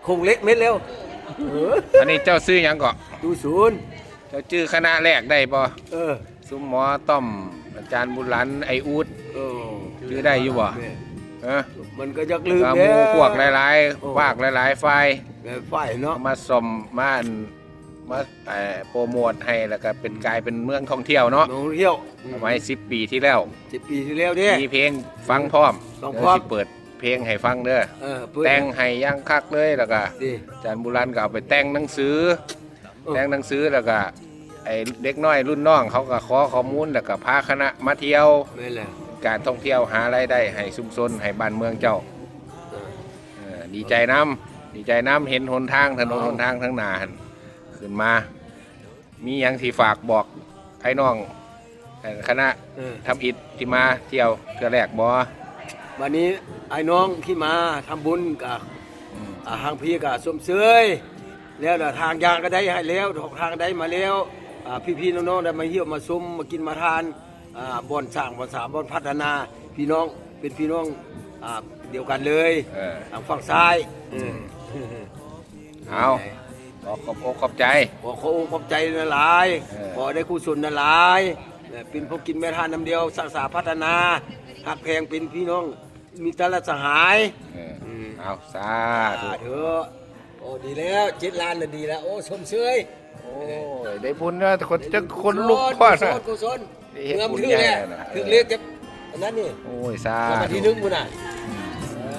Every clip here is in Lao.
ໂຄງເຫຼັກເໝິດແລ້ວ. ເອີ ອັນນີ້ເຈົ້າຊື່ຫຍັງເກາະ? ຕູ້ສູນ. ເຈົ້າຈື່ຄະນະແລກໄດ້ບໍ່? ເອີ ຊຸມໝໍຕ້ອມ ອາຈານບຸນຫຼັນ ໄອອູດ ເອີ ຈື່ໄດ້ຢູ່ບໍ່? ແມ່ນ ຮະ ມັນກໍຢາກລືມ ກໍໝູ່ພວກຫຼາຍໆ ເອີ ພາກຫຼາຍໆຝ່າຍ ຫຼາຍຝ່າຍເນາະ ມາສ້ອມ ມາ ອັນ ມາ ເອີ ໂປຣໂມດໃຫ້ ແລ້ວກໍເປັນ ກາຍເປັນເມືອງທ່ອງທ່ຽວເນາະ ທ່ອງທ່ຽວ. ອືມ ສະໄໝສິບປີທີ່ແລ້ວ ສິບປີທີ່ແລ້ວເດ້ ມີເພງຟັງພ້ອມ ເອີ ຟັງພ້ອມ ດຽວຊິເປີດເພງໃຫ້ຟັງເດີ. ເອີ ເປີດ ແຕ່ງໃຫ້ຢ່າງຄັກເລີຍ ແລ້ວກໍ ອາຈານບຸນຫຼັນກໍເອົາໄປແຕ່ງໜັງສື ເອີ ແຕ່ງໜັງສື ແລ້ວກໍ ໄອ້ເດັກນ້ອຍລຸ້ນນ້ອງເຂົາກໍຂໍຂໍ້ມູນ ແລ້ວກໍພາຄະນະມາທ່ຽວ. ແມ່ນແລ້ວ ການທ່ອງທ່ຽວຫາລາຍໄດ້ໃຫ້ຊຸມຊົນ ໃຫ້ບ້ານເມືອງເຈົ້າ. ເອີ ເອີ ດີໃຈນຳ ດີໃຈນຳ ເຫັນຫົນທາງ ຖະໜົນຫົນທາງທາງໜ້າຫັ້ນຂຶ້ນມາ. ມີຫຍັງຊິຝາກບອກອ້າຍນ້ອງ ເອີ ຄະນະ ເອີ ທຳອິດທີ່ມາທ່ຽວເທື່ອແລກບໍ່? ບັດນີ້ອ້າຍນ້ອງທີ່ມາທຳບຸນກໍ ອືມ ອ່າ ທາງພີ້ກໍຊົມເຊີຍ ແລ້ວລະທາງຢ່າງກໍໄດ້ໃຫ້ແລ້ວ ທາງໄດ້ມາແລ້ວ ອ່າ ພີ່ໆນ້ອງໆໄດ້ມາທ່ຽວມາຊົມ ມາກິນມາທານ ອ່າ ບ່ອນສ້າງບ່ອນສາ ບ່ອນພັດທະນາ ພີ່ນ້ອງ ເປັນພີ່ນ້ອງ ອ່າ ດຽວກັນເລີຍ ເອີ ທາງຝັ່ງຊ້າຍ. ເອີ ອືມ ເອົາ ຂໍຂອບອົກຂອບໃຈ ຂໍຂອບອົກຂອບໃຈຫຼາຍໆ ເອີ ຂໍໄດ້ກຸສົນຫຼາຍໆ ເປັນພວກກິນແມ່ທານນ້ຳດຽວ ສ້າງສາພັດທະນາ ຮັກແພງເປັນພີ່ນ້ອງ ມິດຕະສະຫາຍ. ເອີ ອືມ ເອົາ ສາທຸ ສາທຸ. ໂອ້ ດີແລ້ວ ເຈັດລ້ານນະ ດີແລ້ວ. ໂອ້ ຊົມເຊີຍ. ໂອ້ຍ ໄດ້ບຸນນະ ຄົນ ຈັກຄົນລຸກ ກຸສົນ ກຸສົນ ເມື່ອມັນຖືກແລ້ວ ຖືກເລກຈາກອັນນັ້ນນີ້. ໂອ້ຍ ສາທຸ ລາງວັນທີໜຶ່ງພຸ້ນນະ. ອື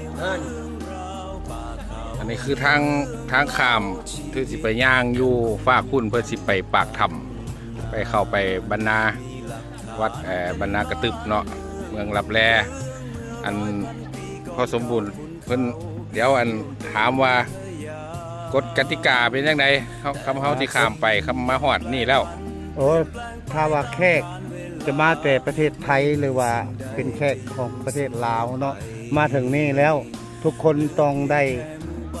ມ ອັນນີ້ຄືທາງ ທາງຂ້າມ ຄືຊິໄປຍ່າງຢູ່ຟາກພຸ້ນ ເພິ່ນຊິໄປປາກຖ້ຳ ໄປເຂົ້າໄປບັນນາ ວັດ ເອີ ບັນນາກະຕຶບເນາະ ເມືອງລັບແລ. ອັນ ພໍ່ສົມບູນ ເພິ່ນ ດຽວ ອັນ ຖາມວ່າກົດກະຕິກາເປັນຈັ່ງໃດ? ເຮົາ ຄຳເຮົາຊິຂ້າມໄປ ຄຳມາຮອດນີ້ແລ້ວ. ໂອ້ ຖ້າວ່າແຂກຈະມາແຕ່ປະເທດໄທ ຫຼືວ່າເປັນແຂກຂອງປະເທດລາວເນາະ ມາເຖິງນີ້ແລ້ວ ທຸກຄົນຕ້ອງໄດ້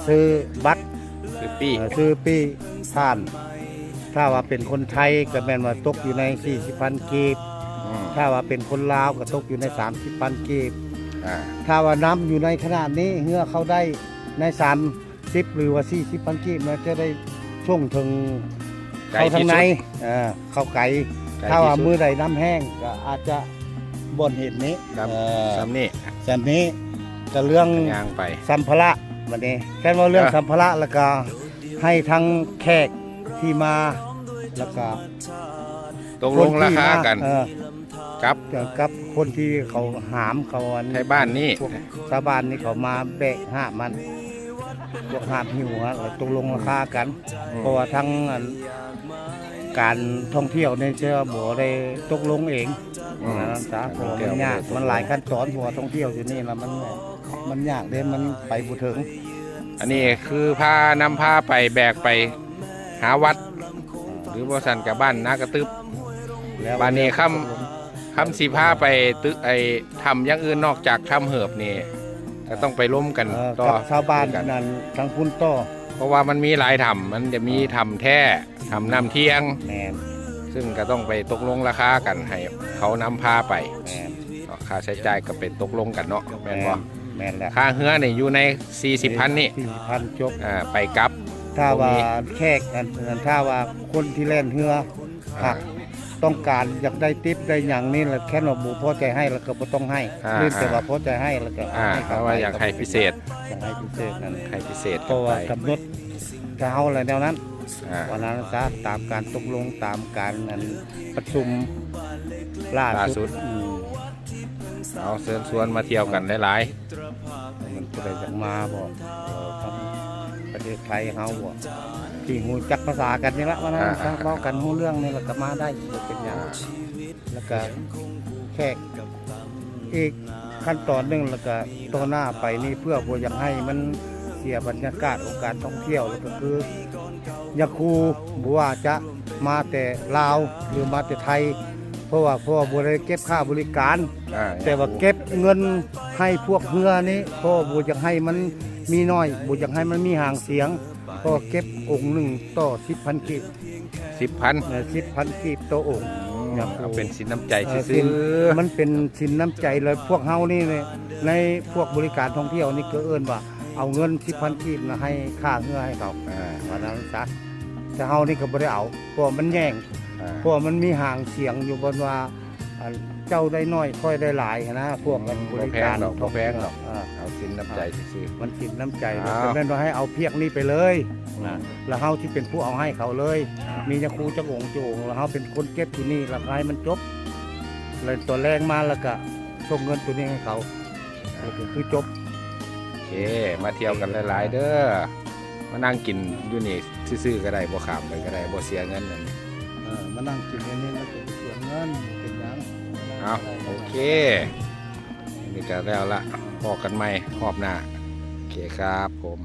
ຊື້ບັດ ຊື້ປີ້ ເອີ ຊື້ປີ້ຜ່ານ. ຖ້າວ່າເປັນຄົນໄທກໍແມ່ນວ່າຕົກຢູ່ໃນສີ່ສິບພັນກີບ ອືມ ຖ້າວ່າເປັນຄົນລາວກໍຕົກຢູ່ໃນສາມສິບພັນກີບ. ອ່າ ຖ້າວ່ານຳຢູ່ໃນຂະໜາດນີ້ ເຮືອເຂົ້າໄດ້ໃນສາມສິບ ຫຼືວ່າສີ່ສິບພັນກີບ ມັນຈະໄດ້ສົ່ງເຖິງ ໄກ ເຂົ້າທາງໃນ ທີ່ສຸດ ເອີ ເຂົ້າໄກ ໄກທີ່ສຸດ. ຖ້າວ່າມື້ໃດນ້ຳແຫ້ງກໍອາດຈະ ບ່ອນເຫັນນີ້ ເອີ ສ່ຳນີ້ ສ່ຳນີ້ ກໍເລື່ອງ ຍ່າງໄປ ສຳພາລະ. ບັດນີ້ ຄັນເວົ້າເລື່ອງ ເອີ ສຳພາລະ ແລ້ວກໍໃຫ້ທັງແຂກທີ່ມາ ແລ້ວກໍຕົກລົງລາຄາກັນ ເອີ ກັບ ກັບຄົນທີ່ເຂົາຫາມ ເຂົາ ອັນ ໄທບ້ານນີ້ ພວກຊາວບ້ານນີ້ ເຂົາມາແບກຫາບມັນ ພວກຫາບຫິ້ວຫັ້ນ ແລ້ວຕົກລົງລາຄາກັນ. ອືມ ເພາະວ່າທັງ ອັນ ການທ່ອງທ່ຽວນີ້ຈະບໍ່ໄດ້ຕົກລົງເອງ ອືມ ນັ້ນຊະ ເພາະວ່າມັນຍາກ ມັນຫຼາຍຂັ້ນຕອນ ເພາະວ່າທ່ອງທ່ຽວຢູ່ນີ້ລະມັນ ມັນຍາກເດ້ ມັນໄປບໍ່ເຖິງ. ອັນນີ້ຄືພາ ນຳພາໄປ ແບກໄປຫາວັດ ຫຼື ບໍ່ຊັ້ນກະບ້ານນາກະຕຶບ. ແລ້ວ ບາດນີ້ຄຳ ຄຳຊິພາໄປຕຶກ ໄອ້ ຖ້ຳຢ່າງອື່ນນອກຈາກຖ້ຳເຫີບນີ້ ກໍຕ້ອງໄປລົມກັນ ເອີ ຕໍ່ ກັບຊາວບ້ານນັ້ນທາງພຸ້ນຕໍ່ ເພາະວ່າມັນມີຫຼາຍຖ້ຳ ມັນຈະມີ ອ່າ ຖ້ຳແທ້ ຖ້ຳນ້ຳທ່ຽງ ແມ່ນ ຊຶ່ງກໍຕ້ອງໄປຕົກລົງລາຄາກັນໃຫ້ເຂົານຳພາໄປ ແມ່ນ ເນາະ ຄ່າໃຊ້ຈ່າຍກໍໄປຕົກລົງກັນເນາະ ແມ່ນບໍ່? ແມ່ນ ແມ່ນແລ້ວ ຄ່າເຮືອນີ້ຢູ່ໃນສີ່ສິບພັນນີ້ ສີ່ສິບພັນຈົບ ອ່າ ໄປກັບ. ຖ້າວ່າແຂກ ອັນ ອັນ ຖ້າວ່າຄົນທີ່ແລ່ນເຮືອ ອ່າ ຫາກຕ້ອງການຢາກໄດ້ຕິບໄດ້ຫຍັງນີ້ລະ ແຄ່ນວ່າບໍ່ພໍໃຈໃຫ້ລະກໍບໍ່ຕ້ອງໃຫ້ ອ່າ ຫຼືແຕ່ວ່າພໍໃຈໃຫ້ລະກໍ ອ່າ ໃຫ້ເຂົາ ຖ້າວ່າຢາກໃຫ້ພິເສດ ຢາກໃຫ້ພິເສດນັ້ນ ໃຫ້ພິເສດ ເພາະວ່າກຳນົດ ກະເຮົາລະແນວນັ້ນ ອ່າ ວ່ານັ້ນຊະ ຕາມການຕົກລົງ ຕາມການ ອັນ ປະຊຸມລ່າ ລ່າສຸດ ສຸດ ອືມ ເອົາ ເຊີນຊວນມາທ່ຽວກັນຫຼາຍໆ ມັນຜູ້ໃດຢາກມາບໍ່ ເອີ ທາງປະເທດໄທເຮົາບໍ່ ທີ່ຮູ້ຈັກພາສາກັນນີ້ລະ ວ່ານັ້ນ ອ່າ ຊະ ເວົ້າກັນຮູ້ເລື່ອງນີ້ລະກະມາໄດ້ ບໍ່ເປັນຫຍັງ ອ່າ ລະກະແຂກ ອີກຂັ້ນຕອນໜຶ່ງ ລະກະຕໍ່ໜ້າໄປນີ້ ເພື່ອບໍ່ຢາກໃຫ້ມັນເສຍບັນຍາກາດຂອງການທ່ອງທ່ຽວ ລະກະຄື ຍາຄູບໍ່ວ່າຈະມາແຕ່ລາວ ຫຼືມາແຕ່ໄທ ເພາະວ່າ ເພາະວ່າບໍ່ໄດ້ເກັບຄ່າບໍລິການ ອ່າ ແຕ່ວ່າເກັບເງິນໃຫ້ພວກເຮືອນີ້ ເພາະວ່າບໍ່ຢາກໃຫ້ມັນມີໜ້ອຍ ບໍ່ຢາກໃຫ້ມັນມີຫາງສຽງ ເພາະວ່າເກັບອົງໜຶ່ງຕໍ່ສິບພັນກີບ ສິບພັນ ເອີ ສິບພັນກີບຕໍ່ອົງ ອືມ ເອົາເປັນສິນນ້ຳໃຈ ເອີ ຊື່ໆ ມັນເປັນສິນນ້ຳໃຈ ແລະ ພວກເຮົານີ້ ໃນພວກບໍລິການທ່ອງທ່ຽວນີ້ກໍເອີ້ນວ່າ ເອົາເງິນສິບພັນກີບນະ ໃຫ້ຄ່າເຮືອໃຫ້ເຂົາ ອ່າ ວ່ານັ້ນຊະ. ແຕ່ເຮົານີ້ກໍບໍ່ໄດ້ເອົາ ເພາະວ່າມັນແຍ່ງ ອ່າ ເພາະວ່າມັນມີຫາງສຽງຢູ່ ບ່ອນວ່າ ອັນ ເຈົ້າໄດ້ໜ້ອຍ ຂ້ອຍໄດ້ຫຼາຍຫັ້ນນະ ພວກ ອືມ ອັນບໍລິການ ບໍ່ແພງດອກ ບໍ່ແພງດອກ ເອີ ເອົາສິນນ້ຳໃຈຊື່ໆ ມັນສິນນ້ຳໃຈ. ອ້າວ ແຕ່ແມ່ນວ່າໃຫ້ເອົາພຽກນີ້ໄປເລີຍ ອືມ ນະ ແລ້ວເຮົາຊິເປັນຜູ້ເອົາໃຫ້ເຂົາເລີຍ ມີຍາຄູຈັກອົງຈັກອົງ ແລ້ວເຮົາເປັນຄົນເກັບຢູ່ນີ້ ແລ້ວກໍໃຫ້ມັນຈົບ ແລ້ວຕອນແລງມາ ແລ້ວກໍສົ່ງເງິນໂຕນີ້ໃຫ້ເຂົາ ແລ້ວກໍຄືຈົບ. ໂອເຄ ມາທ່ຽວກັນຫຼາຍໆເດີ ມານັ່ງກິນຢູ່ນີ້ຊື່ໆກໍໄດ້ ບໍ່ຂ້າມໄປກໍໄດ້ ບໍ່ເສຍເງິນນັ້ນ. ເອີ ມານັ່ງກິນຢູ່ນີ້ແລ້ວກໍບໍ່ເສຍເງິນ ເປັນຫຍັງ. ເອົາ ໂອເຄ ນີ້ກໍແລ້ວລະ ພໍ້ກັນໃໝ່ຮອບໜ້າ. ໂອເຄ ຄັບຜົມ.